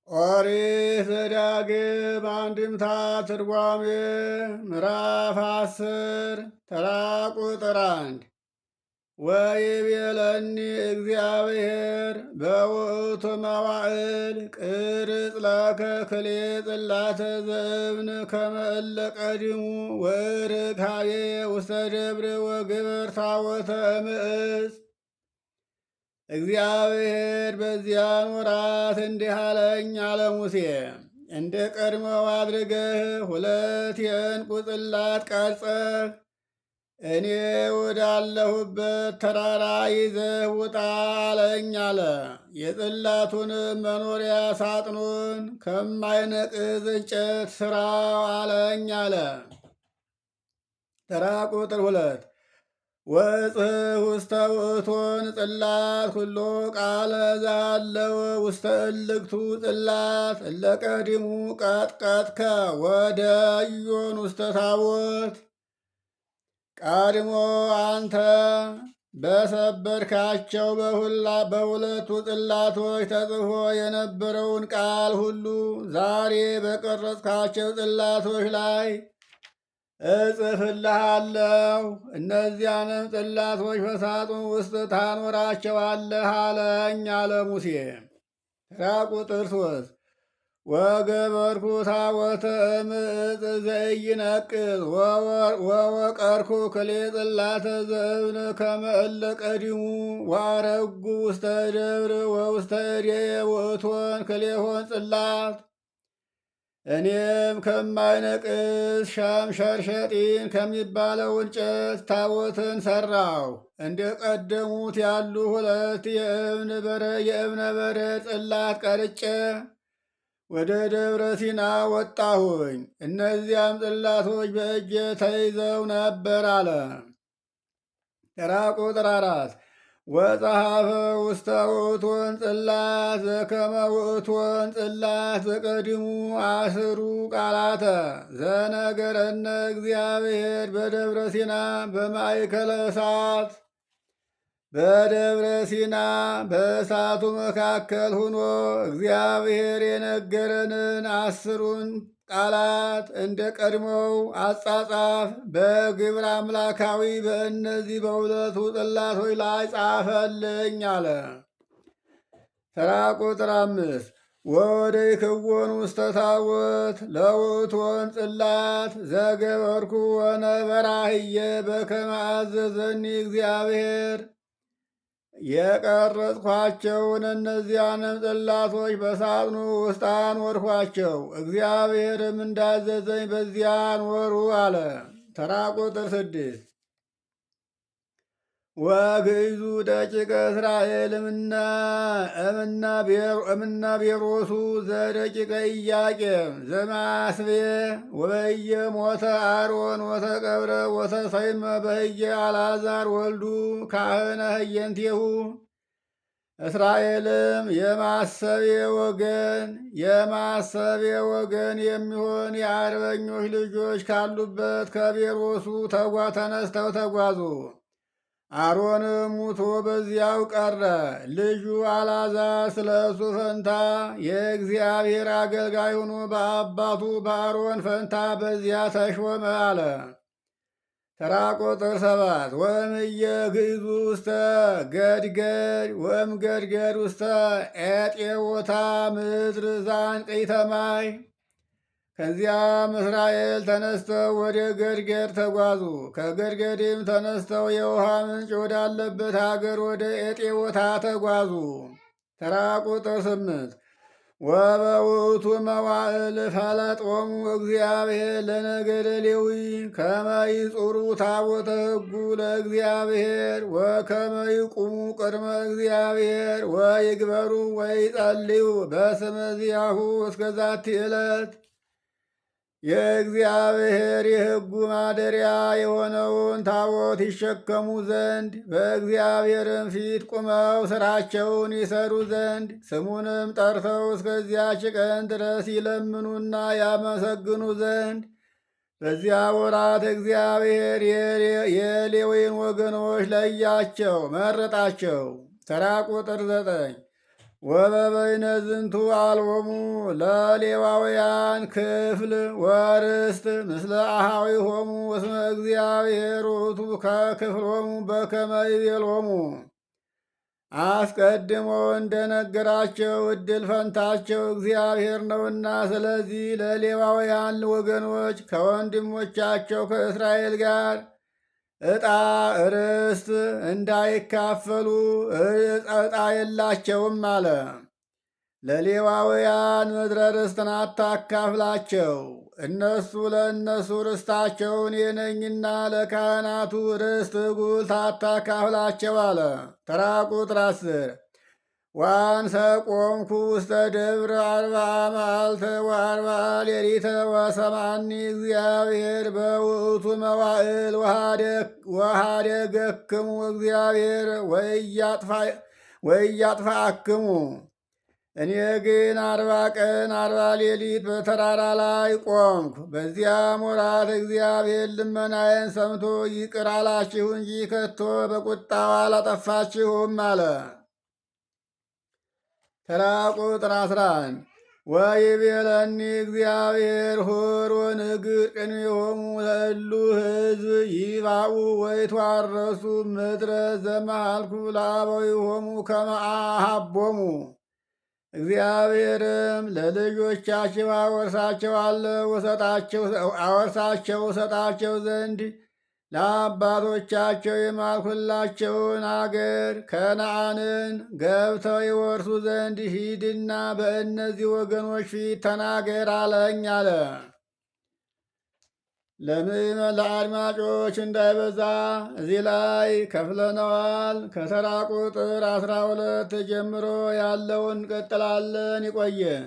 ኦሪት ዘዳግም አንድምታ ትርጓሜ ምዕራፍ 10 ተራ ቁጥር 1። ወይቤለኒ እግዚአብሔር በውእቱ መዋዕል ቅርጽ ለከ ክልኤ ጽላተ ዘእብን ከመ እለ ቀዲሙ ወዕርግ ኀቤየ ውስተ ደብር ወግበር ታቦተ እምዕፅ። እግዚአብሔር በዚያን ወራት እንዲህ አለኝ አለ ሙሴ። እንደ ቀድሞው አድርገህ ሁለት የዕንቁ ጽላት ቀርጸህ እኔ ወዳለሁበት ተራራ ይዘህ ውጣ አለኝ አለ። የጽላቱንም መኖሪያ ሳጥኑን ከማይነቅዝ እንጨት ስራው አለኝ አለ። ተራ ቁጥር 2። ወጽህ ውስተ ውእቶን ጽላት ኩሎ ቃለ ዛለወ ውስተ እልክቱ ጽላት እለ ቀዲሙ ቀጥቀጥከ ወደዮን ውስተ ታቦት። ቀድሞ አንተ በሰበርካቸው በሁለቱ ጽላቶች ተጽፎ የነበረውን ቃል ሁሉ ዛሬ በቀረጽካቸው ጽላቶች ላይ እጽፍልሃለሁ። እነዚያንም ጽላቶች በሳጥን ውስጥ ታኖራቸዋለህ አለኝ አለ ሙሴ። ተራ ቁጥር 3። ወገበርኩ ታቦተ እምዕፅ ዘኢይነቅዝ ወወቀርኩ ክልኤ ጽላተ ዘእብን ከመ እለ ቀዲሙ ወአረጉ ውስተ ደብር ወውስተ እዴየ ውእቶን ክልኤሆን ጽላት። እኔም ከማይነቅዝ ሸምሸርሸጢን ከሚባለው እንጨት ታቦትን ሰራሁ። እንደ ቀደሙት ያሉ ሁለት የእብነ በረድ ጽላት ቀርጬ ወደ ደብረ ሲና ወጣሁኝ። እነዚያም ጽላቶች በእጄ ተይዘው ነበር አለ። ተራ ቁጥር 4። ወጸሐፈ ውስተ ውእቶን ጽላት ዘከመ ውእቶን ጽላት ዘቀዲሙ አስሩ ቃላተ ዘነገረነ እግዚአብሔር በደብረ ሲና በማእከለ እሳት። በደብረ ሲና በእሳቱ መካከል ሁኖ እግዚአብሔር የነገረንን 10ሩን ቃላት እንደ ቀድሞው አጻጻፍ በግብረ አምላካዊ በእነዚህ በሁለቱ ጽላቶች ላይ ጻፈልኝ አለ። ተራ ቁጥር 5። ወወደይክዎን ውስተ ታቦት ለውእቶን ጽላት ዘገበርኩ ወነበራህየ በከመ አዘዘኒ እግዚአብሔር። የቀረጽኳቸውን እነዚያንም ጽላቶች በሳጥኑ ውስጥ አኖርኋቸው፣ እግዚአብሔርም እንዳዘዘኝ በዚያ አኖሩ አለ። ተራ ቁጥር 6። ወግእዙ ደቂቀ እስራኤል እምነ ቤሮሱ ዘደቂቀ ኢያቄም ዘማስቤ ወበየ ሞተ አሮን ወተቀብረ ወተሰይመ በህየ አልዓዛር ወልዱ ካህነ ህየንቴሁ። እስራኤልም የማሰቤ ወገን የሚሆን የአርበኞች ልጆች ካሉበት ከቤሮሱ ተነስተው ተጓዙ። አሮንም ሙቶ በዚያው ቀረ። ልጁ አልዓዛር ስለ እሱ ፈንታ የእግዚአብሔር አገልጋይ ሆኖ በአባቱ በአሮን ፈንታ በዚያ ተሾመ አለ። ተራ ቁጥር 7። ወእምየ ግእዙ ውስተ ገድገድ ወእም ገድገድ ውስተ ኤጤዎታ ምድር ዛንቅይተ ማይ። ከዚያም እስራኤል ተነስተው ወደ ገድገድ ተጓዙ። ከገድገድም ተነስተው የውሃ ምንጭ ወዳለበት ሀገር ወደ ኤጤዎታ ተጓዙ። ተራ ቁጥር 8። ወበውእቱ መዋዕል ፈለጦሙ እግዚአብሔር ለነገደ ሌዊ ከመ ይጹሩ ታቦተ ሕጉ ለእግዚአብሔር ወከመ ይቁሙ ቅድመ እግዚአብሔር ወይግበሩ ወይጸልዩ በስመ ዚአሁ እስከ ዛቲ ዕለት። የእግዚአብሔር የሕጉ ማደሪያ የሆነውን ታቦት ይሸከሙ ዘንድ በእግዚአብሔርም ፊት ቁመው ሥራቸውን ይሰሩ ዘንድ ስሙንም ጠርተው እስከዚያች ቀን ድረስ ይለምኑና ያመሰግኑ ዘንድ በዚያ ወራት እግዚአብሔር የሌዊን ወገኖች ለያቸው፣ መረጣቸው። ተራ ቁጥር 9። ወበበይነ ዝንቱ አልቦሙ ለሌዋውያን ክፍል ወርስት ምስለ አኀዊሆሙ እስመ እግዚአብሔር ውእቱ ከክፍሎሙ በከመ ይቤሎሙ። አስቀድሞ እንደነገራቸው ዕድል ፈንታቸው እግዚአብሔር ነውና፣ ስለዚህ ለሌዋውያን ወገኖች ከወንድሞቻቸው ከእስራኤል ጋር ዕጣ ርስት እንዳይካፈሉ ዕጣ የላቸውም አለ። ለሌዋውያን ምድረ ርስትን አታካፍላቸው፣ እነሱ ለእነሱ ርስታቸው እኔ ነኝና ለካህናቱ ርስት ጉልት አታካፍላቸው አለ። ተራ ቁጥር 10። ወአንሰ ቆምኩ ውስተ ደብር 40 መዓልተ ወ40 ሌሊተ ወሰምዐኒ እግዚአብሔር በውእቱ መዋዕል ወኀደገክሙ እግዚአብሔር ወኢያጥፍአክሙ። እኔ ግን 40 ቀን 40 ሌሊት በተራራ ላይ ቆምኩ። በዚያም ወራት እግዚአብሔር ልመናዬን ሰምቶ ይቅር አላችሁ እንጂ ከቶ በቁጣው አላጠፋችሁም አለ። ተራ ቁጥር 11። ወይቤለኒ እግዚአብሔር ሁር ወንግር ቅድሜሆሙ ለእሉ ሕዝብ ይባኡ ወይትዋረሱ ምድረ ዘመሃልኩ ለአበዊሆሙ ከመ አሃቦሙ። እግዚአብሔርም ለልጆቻቸው አወርሳቸዋለሁ አወርሳቸው እሰጣቸው ዘንድ ለአባቶቻቸው የማልኩላቸውን አገር ከነዓንን ገብተው ይወርሱ ዘንድ ሂድና በእነዚህ ወገኖች ፊት ተናገር አለኝ አለ። ለምዕመን ለአድማጮች እንዳይበዛ እዚህ ላይ ከፍለነዋል። ከተራ ቁጥር 12 ጀምሮ ያለውን እንቀጥላለን። ይቆየን።